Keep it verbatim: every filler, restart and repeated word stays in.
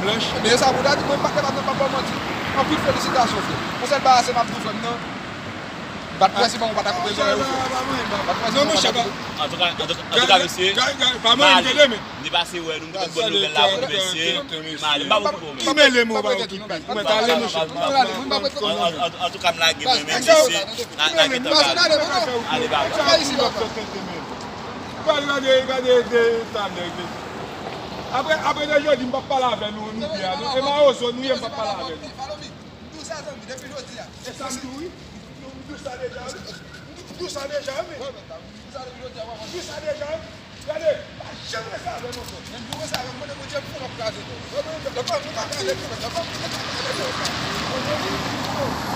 Blanch. Men e sa pou w ta di, mwen m pa t kapab nan pa ba w manti. Anpil felisitasyon, frè. Yon sèl bagay se m ap di w, frè m nan. M pa t prese, bon, ou pa ta koupe zòrèy ou, frè. M pa t prese, non, non, monchè, pa. Antouka, antouka, antouka, mesye, pa mwen, m te demen. M te pase wè nou, m te konn bon nouvèl la pou nou, mesye. M ale, m pa pou koupe w, men. Ki mele m, ou pa okipe. Ou mèt ale, monchè. Antouka, m lage mwen, men, mesye. Lage tan, ale, baba. Gade, gade, gade, gade sa nèg. Apre, apre de jodi, m p ap pale avè nou, nou de a, non. E mawozo nou ye, m p ap pale avè nou. M di w sa, zanmi, depi jodi a. E sa m di w, wi. M di w sa deja, wi. M di w sa deja, wi. M di w sa deja, wi. Gade, pa janm rete avè m ankò. Menm jou rete avè m, mande Bondye pou w ap kraze tou. Lè pa, nou pa kraze tou, lè pa, nou pa kraze tou.